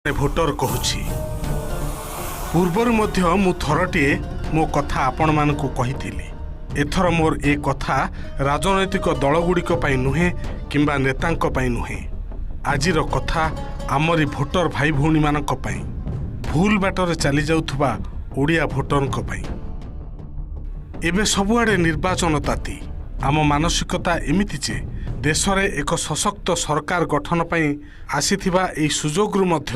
Voter କହୁଛି, ପୂର୍ବରୁ ମଧ୍ୟ ମୁଁ ଥରଟିଏ ମୋ କଥା ଆପଣମାନଙ୍କୁ କହିଥିଲି। ଏଥର ମୋର ଏ କଥା ରାଜନୈତିକ ଦଳଗୁଡ଼ିକ ପାଇଁ ନୁହେଁ କିମ୍ବା ନେତାଙ୍କ ପାଇଁ ନୁହେଁ। ଆଜିର କଥା ଆମରି ଭୋଟର ଭାଇ ଭଉଣୀମାନଙ୍କ ପାଇଁ, ଭୁଲ ବାଟରେ ଚାଲିଯାଉଥିବା ଓଡ଼ିଆ ଭୋଟରଙ୍କ ପାଇଁ। ଏବେ ସବୁଆଡ଼େ ନିର୍ବାଚନ ତାତି। ଆମ ମାନସିକତା ଏମିତି ଯେ ଦେଶରେ ଏକ ସଶକ୍ତ ସରକାର ଗଠନ ପାଇଁ ଆସିଥିବା ଏହି ସୁଯୋଗରୁ ମଧ୍ୟ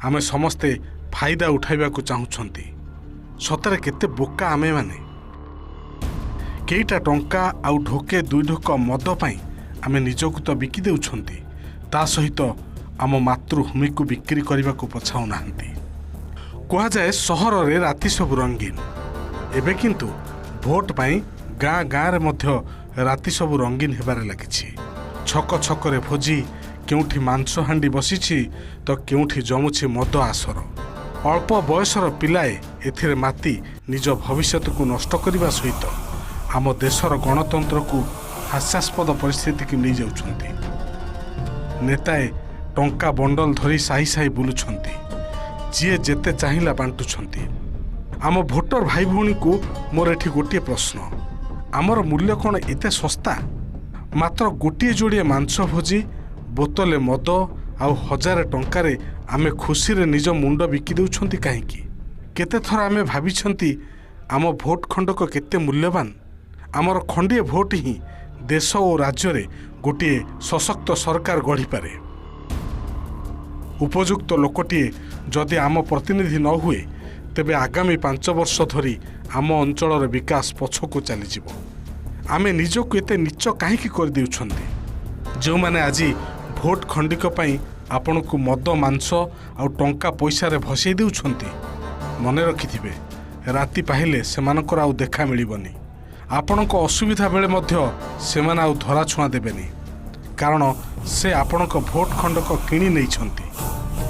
ଆମେ ସମସ୍ତେ ଫାଇଦା ଉଠାଇବାକୁ ଚାହୁଁଛନ୍ତି। ସତରେ କେତେ ବୋକା ଆମେମାନେ! କେଇଟା ଟଙ୍କା ଆଉ ଢୋକେ ଦୁଇ ଢୋକ ମଦ ପାଇଁ ଆମେ ନିଜକୁ ତ ବିକି ଦେଉଛନ୍ତି, ତା ସହିତ ଆମ ମାତୃଭୂମିକୁ ବିକ୍ରି କରିବାକୁ ପଛାଉନାହାନ୍ତି। କୁହାଯାଏ, ସହରରେ ରାତି ସବୁ ରଙ୍ଗୀନ। ଏବେ କିନ୍ତୁ ଭୋଟ ପାଇଁ ଗାଁ ଗାଁରେ ମଧ୍ୟ ରାତି ସବୁ ରଙ୍ଗୀନ ହେବାରେ ଲାଗିଛି। ଛକ ଛକରେ ଭୋଜି, କେଉଁଠି ମାଂସ ହାଣ୍ଡି ବସିଛି ତ କେଉଁଠି ଜମୁଛି ମଦ ଆସର। ଅଳ୍ପ ବୟସର ପିଲାଏ ଏଥିରେ ମାତି ନିଜ ଭବିଷ୍ୟତକୁ ନଷ୍ଟ କରିବା ସହିତ ଆମ ଦେଶର ଗଣତନ୍ତ୍ରକୁ ହାସ୍ୟାସ୍ପଦ ପରିସ୍ଥିତିକୁ ନେଇଯାଉଛନ୍ତି। ନେତାଏ ଟଙ୍କା ବଣ୍ଡଲ ଧରି ସାହି ସାହି ବୁଲୁଛନ୍ତି, ଯିଏ ଯେତେ ଚାହିଁଲା ବାଣ୍ଟୁଛନ୍ତି। ଆମ ଭୋଟର ଭାଇ ଭଉଣୀକୁ ମୋର ଏଠି ଗୋଟିଏ ପ୍ରଶ୍ନ, ଆମର ମୂଲ୍ୟ କ'ଣ ଏତେ ଶସ୍ତା? ମାତ୍ର ଗୋଟିଏ ଯୋଡ଼ିଏ ମାଂସ ଭୋଜି, ବୋତଲେ ମଦ ଆଉ 1000 ଟଙ୍କାରେ ଆମେ ଖୁସିରେ ନିଜ ମୁଣ୍ଡ ବିକି ଦେଉଛନ୍ତି କାହିଁକି? କେତେଥର ଆମେ ଭାବିଛନ୍ତି ଆମ ଭୋଟ ଖଣ୍ଡକ କେତେ ମୂଲ୍ୟବାନ? ଆମର ଖଣ୍ଡିଏ ଭୋଟ ହିଁ ଦେଶ ଓ ରାଜ୍ୟରେ ଗୋଟିଏ ସଶକ୍ତ ସରକାର ଗଢ଼ିପାରେ। ଉପଯୁକ୍ତ ଲୋକଟିଏ ଯଦି ଆମ ପ୍ରତିନିଧି ନ ହୁଏ, ତେବେ ଆଗାମୀ 5 ବର୍ଷ ଧରି ଆମ ଅଞ୍ଚଳର ବିକାଶ ପଛକୁ ଚାଲିଯିବ। ଆମେ ନିଜକୁ ଏତେ ନୀଚ କାହିଁକି କରିଦେଉଛନ୍ତି? ଯେଉଁମାନେ ଆଜି ଭୋଟ ଖଣ୍ଡିକ ପାଇଁ ଆପଣଙ୍କୁ ମଦ, ମାଂସ ଆଉ ଟଙ୍କା ପଇସାରେ ଭସେଇ ଦେଉଛନ୍ତି, ମନେ ରଖିଥିବେ, ରାତି ପାହିଲେ ସେମାନଙ୍କର ଆଉ ଦେଖା ମିଳିବନି। ଆପଣଙ୍କ ଅସୁବିଧା ବେଳେ ମଧ୍ୟ ସେମାନେ ଆଉ ଧରାଛୁଆଁ ଦେବେନି, କାରଣ ସେ ଆପଣଙ୍କ ଭୋଟ ଖଣ୍ଡକ କିଣି ନେଇଛନ୍ତି।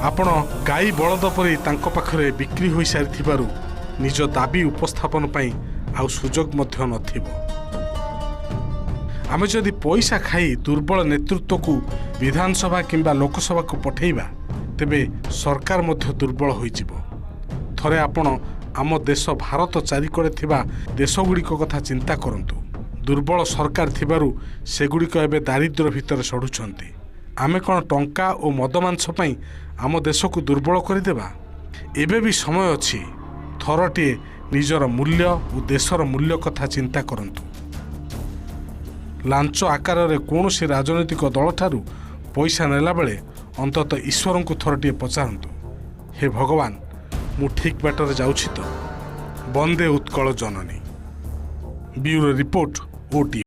ଆପଣ ଗାଈ ବଳଦ ପରି ତାଙ୍କ ପାଖରେ ବିକ୍ରି ହୋଇସାରିଥିବାରୁ ନିଜ ଦାବି ଉପସ୍ଥାପନ ପାଇଁ ଆଉ ସୁଯୋଗ ମଧ୍ୟ ନଥିବ। ଆମେ ଯଦି ପଇସା ଖାଇ ଦୁର୍ବଳ ନେତୃତ୍ୱକୁ ବିଧାନସଭା କିମ୍ବା ଲୋକସଭାକୁ ପଠାଇବା, ତେବେ ସରକାର ମଧ୍ୟ ଦୁର୍ବଳ ହୋଇଯିବ। ଥରେ ଆପଣ ଆମ ଦେଶ ଭାରତ ଚାରିକଡ଼େ ଥିବା ଦେଶଗୁଡ଼ିକ କଥା ଚିନ୍ତା କରନ୍ତୁ। ଦୁର୍ବଳ ସରକାର ଥିବାରୁ ସେଗୁଡ଼ିକ ଏବେ ଦାରିଦ୍ର୍ୟ ଭିତରେ ସଢ଼ୁଛନ୍ତି। ଆମେ କ'ଣ ଟଙ୍କା ଓ ମଦ ମାଂସ ପାଇଁ ଆମ ଦେଶକୁ ଦୁର୍ବଳ କରିଦେବା? ଏବେ ବି ସମୟ ଅଛି, ଥରଟିଏ ନିଜର ମୂଲ୍ୟ ଓ ଦେଶର ମୂଲ୍ୟ କଥା ଚିନ୍ତା କରନ୍ତୁ। ଲାଞ୍ଚ ଆକାରରେ କୌଣସି ରାଜନୈତିକ ଦଳଠାରୁ ପଇସା ନେଲାବେଳେ ଅନ୍ତତଃ ଈଶ୍ୱରଙ୍କୁ ଥରଟିଏ ପଚାରନ୍ତୁ, "ହେ ଭଗବାନ, ମୁଁ ଠିକ୍ ବାଟରେ ଯାଉଛି ତ?" ବନ୍ଦେ ଉତ୍କଳ ଜନନୀ। Bureau report, OTV.